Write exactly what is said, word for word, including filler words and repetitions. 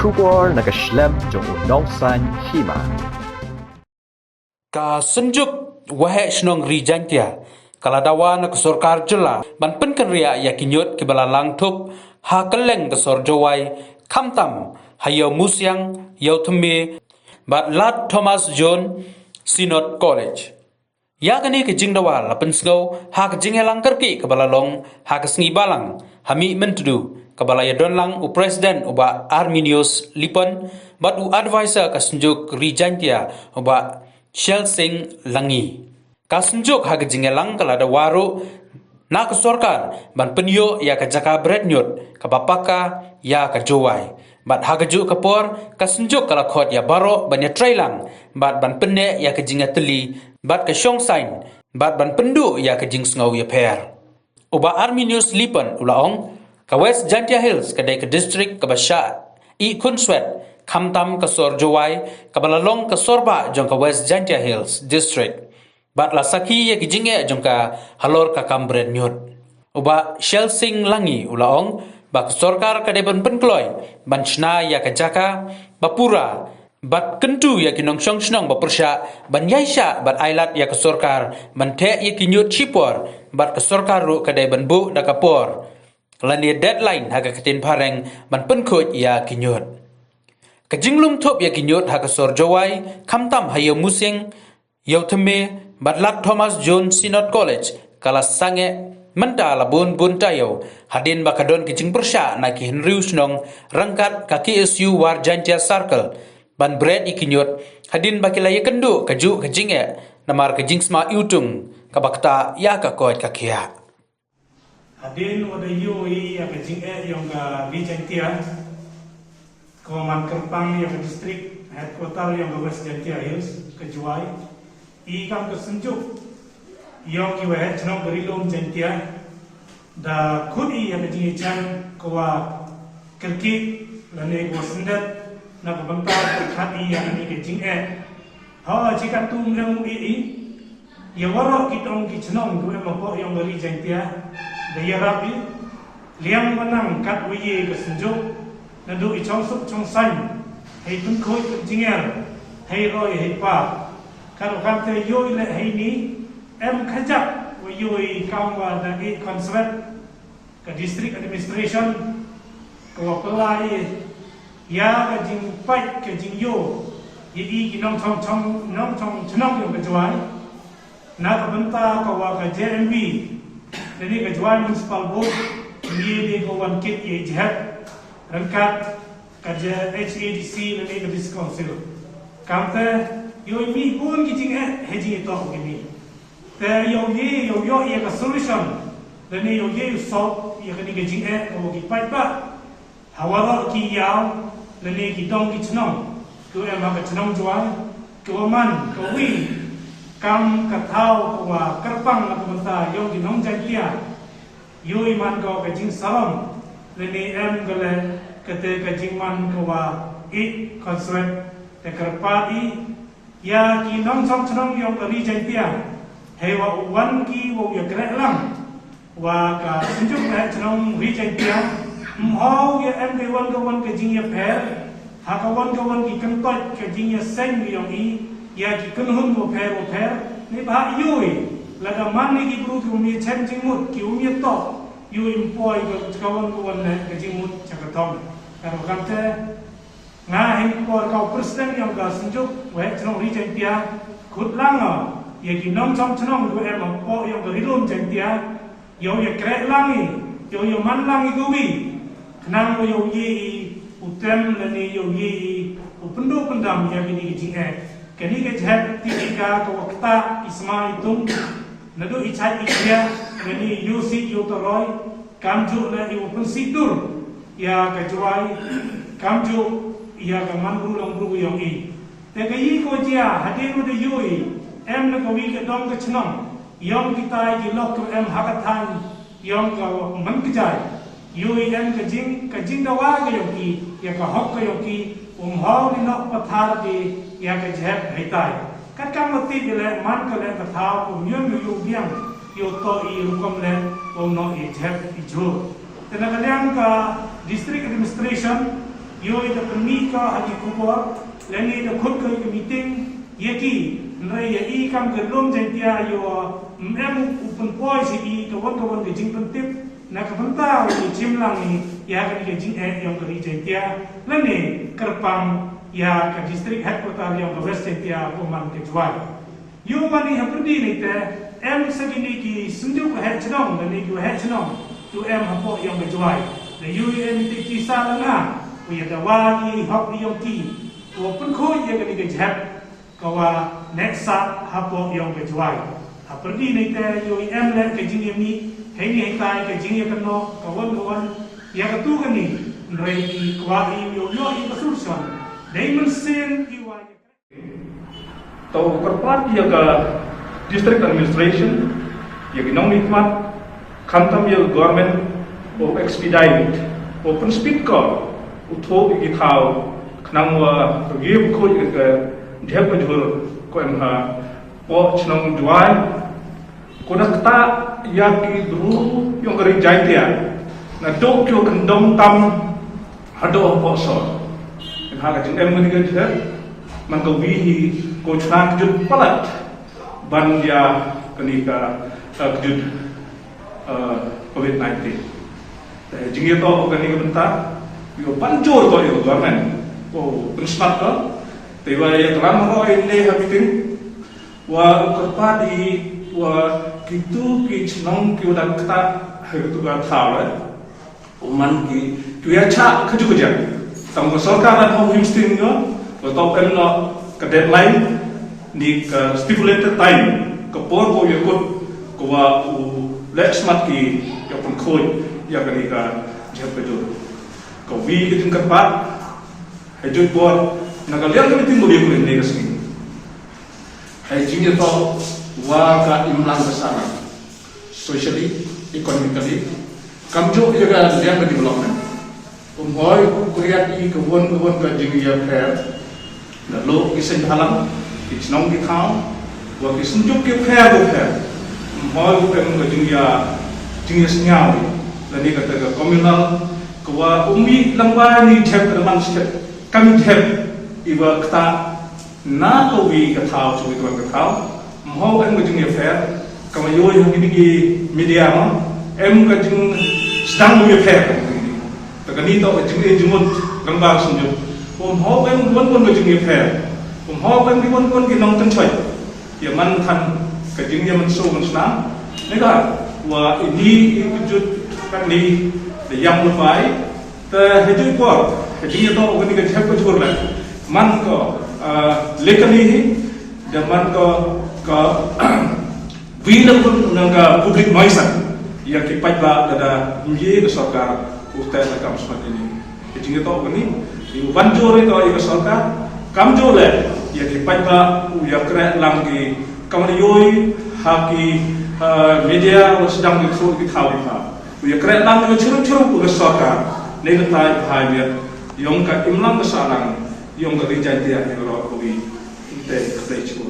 Khubor na ka shlem jong u nongsan hima. Ka Synjuk Waheh Shnong Ri Jaintia ka la dawa na ka sorkar jylla ban pynkynriah ïa ki ñiut kiba la lang thup ha kylleng ka sor Jowai, khamtam ha Ïew Musiang, Ïew Thymme bad Lad Thomas Jones Synod College. Ïa kane ka jingdawa la pynsngew ha ka jingïalang kyrkieh kaba la long ha ka sngi Balang ha Mihmyntdu, kaba la ïadon lang u President u Bah Arminius Lipon bad u Advisor ka Synjuk Ri Jaintia u Bah Shelsing Langi. Ka Synjuk ha ka jingïalang ka la dawa ruh na ka sorkar ban pynïoh ïa ka jaka bret ñiut kaba paka ïa ka Jowai. Bad ha kajuh ka por, ka Synjuk ka la khot ïa baroh ban ïatreilang bad ban pynneh ïa ka jingïatylli bad ka shongsain bad ban pynduh ïa ka jingsngew ïapher. U Bah Arminius Lipon u la ong, ka West Jaintia Hills ka dei ka district kaba shah ih khunswet, khamtam ka sor Jowai kaba la long ka sor bah jong ka West Jaintia Hills District. Bad la sakhi ïa ki jingeh jong ka halor ka kam bret ñiut. U Bah Shelsing Langi u la ong ba ka sorkar ka dei ban pynkloi ban shna ïa ka jaka ba pura bad kyntu ïa ki nongshong shnong ba pyrshah ban ïaishah bad ailad ïa ka sorkar ban theh ïa ki ñiut shipor, bad ka sorkar ruh ka dei ban buh da ka por lane deadline ha ka ktien phareng ban pynkhuid ïa ki ñiut. Ka jinglum thup ïa ki ñiut ha ka sor Jowai, khamtam ha Ïew Musiang, Ïew Thymme bad Lad Thomas Jones Synod College ka la sangeh mynta la bun bun taïew, hadien ba ka don ka jingpyrshah na ki hynriew shnong ryngkat ka K S U War Jaintia Circle ban bret ïa ki ñiut, hadien ba ki la ïakynduh kajuh ka jingeh namar ka jingsma iwtung kaba ktah ïa ka koit ka khiah. Hadien wat da ïohi ïa ka jingeh yong ka Ri Jaintia, ka wa man kyrpang ïa ka district headquarter yong ka West Jaintia Hills, ka Jowai, i kam ka Synjuk yong ki Waheh Shnong ka Ri Lum Jaintia da khot i ïa ka jingïajan ka wa kyrkieh lane ka wa syndet na ka bynta ka khat i ïa kane ka jingeh. Ha, chi katto em u i i ïa waroh ki dong ki chnong ki em hapoh yong ka Ri Jaintia da ïarap i liang ba nang kat wa ïe ka Synjuk, naduh i chongsuk chongsaiñ, hei pynkhuid jingïar, hei roi hei par. Kat wa kam te ïohi leh hei ni em khajak wa ïohi kam wa da i konswet ka district administration ka wa pynlai ïa ka jingpait ka jingïoh ïa i ki nongchong chong nongchong chnong yong ka Jowai. Na ka bynta ka wa ka J M B lane ka Jowai Municipal Board, ngi dei ka wan kit ïa i jhep ryngkat ka J H A D C lane ka District Council. Kamte ïohi mi bun ki jingeh hei jingïatoh kini. Te ïohi ïohi ïa ka solution lane ïohi ïohi solve ïa kani ka jingeh ka wa ki paidbah ha waroh ki ïaw lane ki dong ki chnong, ki wa em ha ka chnong Jowai, ki wa man ka wi kam ka thaw ka wa kyrpang na ka bynta yong ki nong Jaintia. Ïohi man ka wa ka jingsarong lane em ka le kate ka jingman ka wa i konswet te kyrpad i ïa ki nongchong chnong yong ka Ri Jaintia. Hei wa u wan ki wa u ïa kreh lang wa ka Synjuk Waheh Chnong Ri Jaintia, mhaw ïa em ka wan ka wan ka jingïapher ha ka wan ka wan ki kyntoit ka jingïaseng yong i ïa ki kynhun wa pher wa pher. Ni ba ïohi lada man ni ki bru ki um ïa chem jingmut ki um ïa tok ïohi mpoi ka ka wan ka wan ne ka jingmut cha ka tong. Ka ro kante nga hei por ka u President yong ka Synjuk Waheh Chnong Ri Jaintia, khut lang nga ïa ki nongchong chnong du em hapoh yong ka Ri Lum Jaintia, ïa u ïa kreh lang i, ïa u ïa man lang i ka wi, khnang u ïa u ïa i u tem lane ïa u ïa i u pynduh pyndam ïa kini ki jingeh. Kani ka jhep ti ki ka ka wa ktah i sma i tung, naduh i chait i khia lane i ïoh sih ïoh taroi, kamjuh na i u pynsih dur ïa ka Jowai, kamjuh ïa ka man bru long bru yong i. Te ka i ko jia hadien u da ïohi em na ka wi ka dong ka chnong yong kitai ki lok ki em ha ka thaiñ yong ka man ka jai. Ïohi em ka jing ka jingdawa ka yong ki ïa ka hok ka yong ki, um haw ni nok pathar ki ïa ka jhep hei tai. Kat kam ma tip i leh man ka leh ka thaw u ñion u ïu biang ïu to i rukom leh u no i jhep i jhur. Te na ka liang ka district administration Ïoh da pynmih ka ha ki khubor lane da khot ka ïa ka meeting ïa ki, hynrei ïa i kam ka lum Jaiñtia ïoh ym em u pynpoi sha i ka wan ka wan ka jingpyntip na ka bynta u shim lang ïa kane ka jingeh ïong ka ri Jaiñtia lane kyrpang ïa ka district headquarter ïong ka West Jaiñtia, kumne ka Jowai. Ïoh mane ha pyrdi ne te em sa kine ki synjuk waheh chnong lane ki waheh chnong tu em hapoh ïong ka Jowai. Da ïoh em te ki sa langa u ïa dawa ki hok ïong ki u pynkhuid ïa kane ka jhep ka wa nek sa hapoh ïong ka Jowai. Ha pyrdi ne te ïoh em leh ka jingïamih hei ni hei tai ka jingïakynnoh ka wan ka wan ïa ka tu kane. Hynrei ki kwah i ïoh ïoh i ka solution dei mynsiem i wa ïa To u kyrpad ïa ka district administration, ïa ki nongmihkhmat, khamtam ïa ka government, u expedite, u pynspeed ko, u thoh ïa ki thaw, khnang wa ka gym ko ïa ka jhep ka jhur ko em ha poh chnong Jowai, ko da ktah ïa ki bru ïong ka ri Jaiñtia. Na dok kyo kyndong tam haduh hapoh sor. Em ha ka jingem kane ka jingem man ka wi hi ko chna kjut palat ban ïa kane ka, eh, kjut, eh, covid nineteen. Te jingïatoh kane ka bynta ïoh ban jur ko ïa ka government. Ko pynsmat ko. Te wa ïa ka lam ro ine ha meeting. Wa u kyrpad i wa kitu ki chnong ki wa da ktah ha kitu ka thaw, eh. U man ki tu ïa chah ka ju ka jang. Tang ka sorkar da hong him sting ko, ko to em no ka deadline ni ka stipulated time, ka por ko ïa kut ko wa u leh smat ki ïa pynkhuid ïa kane ka jhep ka jur. Ka wi ka jingkyrpad ha ju por na ka liang ka meeting ko ïa kut ne ka sngi. Hei jingïatoh wa ka imlang ka sahlang, socially, economically, kamjooh ïa ka liang ka development. Um hoi u kriat i ka won ka won ka jingïapher. Na lo ki seng halang, ki chnong ki thaw, wa ki synjuk ki pher ki pher. Um hoi u em ka jingïa, jingïasngaw. Lane kata ka communal, ka wa um i lang wa ni jhep ka man jhep, kam jhep i wa kata Na ka wi ka thaw, chu wi ka thaw. Mho em ka jingïapher, ka ma yoi ha kini ki media mo, em ka jingsdang wi ïapher. Ta kani to ka jingïa jingmut, rang ba sum jong. Mho em wan wan ka jingïapher. Mho em ki wan wan ki nong tynchoi. Ïa man than ka jingïa man so man snam. Neka, wa ini i kujut kani, da ïam lepai, Te ha jui por, ha jingïatoh kani ka jhep ka jhur leh. Man ko, ah, legally hi, da man ko, ka, wi na pun na ka public nuisance. Ïa ki paidbah da da ym ïa ka sorkar, u te na kam smat ini. Ha jingïatoh kani, ïa u ban jur ïa ka sorkar, kam jur leh, ïa ki paidbah, u ïa kreh lang ki, kam ïa ui, ha ki, ah, media, u sdang ki through ki thaw ki thaw. Ïa kreh lang ïa chirup chirup u sorkar. Nei ka tai bha ïa ïong ka imlang ka sahlang ïong ka ri Jaintia ïa ro ko wi. Te khlei chu.